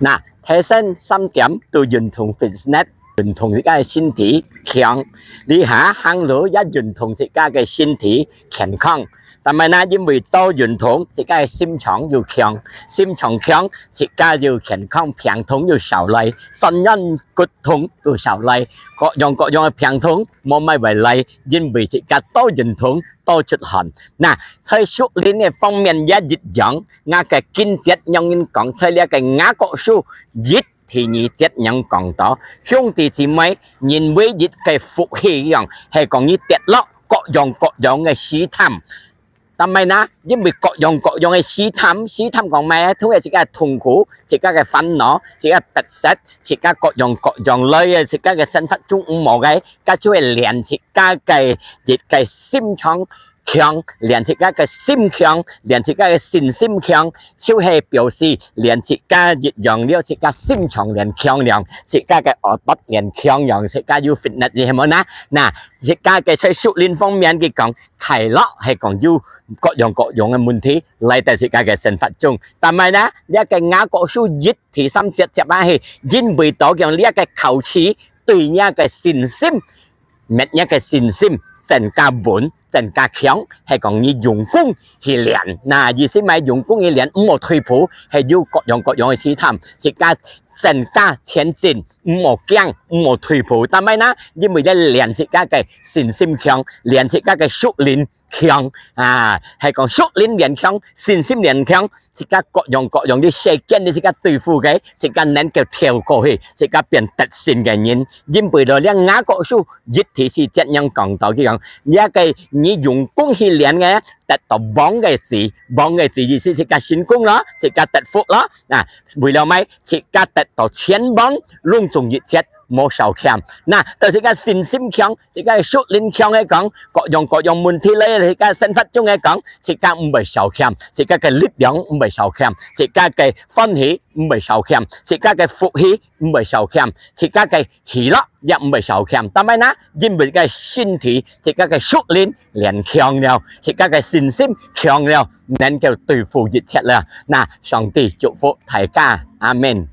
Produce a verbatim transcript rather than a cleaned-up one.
那，第三點，都運動fitness，運動自家个身體強。這下行路也運動自家个身體健康。但係呢，因為多運動，自家个心臟又強，心臟強，自家又健康，病痛又少來，酸軟骨痛又少來，各樣各樣个病痛無麼會來，因為自家多運動，多出汗。那，在屬靈个方面也一樣，𠊎个經節仰般講，在這个雅各書一第二節仰般講到，兄弟姊妹，人唯一个福氣樣，係講你跌落各樣各樣个試探。但係呢，因為各樣各樣个試探，試探講麼个？都係自家个痛苦，自家个煩惱，自家个不適，自家各樣各樣類个，自家个生活中毋好个，該就會練自家个一个心腸強，練自家个心強，練自家个信心強，就係表示練自家一樣了，自家心腸練強了，自家个耳朵練強了，自家有fitness係無呢？那，自家个在屬靈方面佢講，快樂係講有各樣各樣个問題來到自家个生活中。但係呢，這个雅各書一第三節接下去，因為到講這个考試對這个信心，搣這个信心增加穩，增加強，係講你用功去練。那意思麼个用功去練，毋好退步，係有各樣各樣个試探，自家增加前進，毋好驚，毋好退步。但係呢，因為這練自家个信心強，練自家个屬靈強啊，係講屬靈練強，信心練強，自家各樣各樣个世間，你自家對付个，自家能夠跳過去，自家變得勝个人。因為到這雅各書一第四節仰講到，佢講，這个你用功去練个，得到王个子，王个子意思自家成功咯，自家得福咯。啊，為了麼个？自家得到全王，攏總一切，無少欠。那，到自家信心強，自家屬靈強个講，各樣各樣問題來，自家生活中个講，自家毋會少欠，自家个力量毋會少欠，自家个歡喜毋會少欠，自家个福氣毋會少欠，自家个喜樂也毋會少欠。但係呢，因為个身體，自家个屬靈練強了，自家个信心強了，能夠對付一切了。那，上帝祝福大家，阿們。